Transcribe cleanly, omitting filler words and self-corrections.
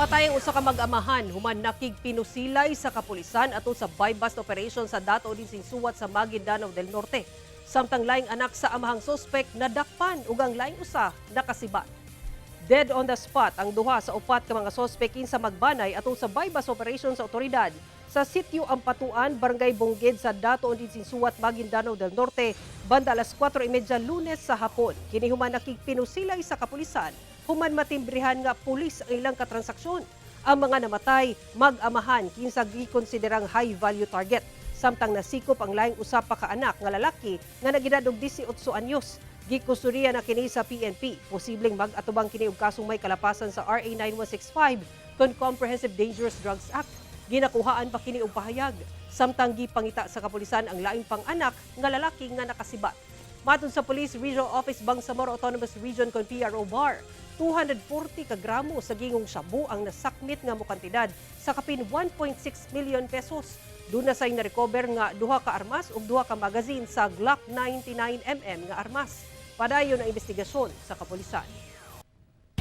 Patay ang usa ka mag-amahan human nakigpinusilay sa kapulisan atol sa buy-bust operation sa Dato Odin Sinsuat sa Maguindanao del Norte. Samtang laing anak sa amahang suspek nadakpan ug ang laing usa nakasibat. Dead on the spot ang duha sa upat ka mga suspek kinsa magbanay atol sa buy-bust operation sa otoridad sa sitio Ampatuan, Barangay Bongged sa Dato Odin Sinsuat, Maguindanao del Norte, banda alas 4:30 Lunes sa hapon. Kini human nakigpinusilay sa kapulisan human matimbrihan nga pulis ang ilang katransaksyon. Ang mga namatay, mag-amahan kinsa gikonsiderang high value target. Samtang nasikop ang laing usa pa ka anak nga lalaki nga nag-edad og 18 anyos. Gikustodiya na kini sa PNP. Posibleng mag-atubang kini og kasong may kalapasan sa RA 9165 kon Comprehensive Dangerous Drugs Act. Ginakuhaan pa kini og pahayag. Samtang gipangita sa kapulisan ang laing pang anak nga lalaki nga nakasibat. Matod sa Police Regional Office Bangsamoro Autonomous Region kon PRO Bar, 240 ka gramo sa gingong shabu ang nasakmit nga mokantidad sa kapin 1.6 million pesos. Duna say na-recover nga duha ka armas ug duha ka magazine sa Glock 99 mm nga armas. Padayon ang investigasyon sa kapulisan.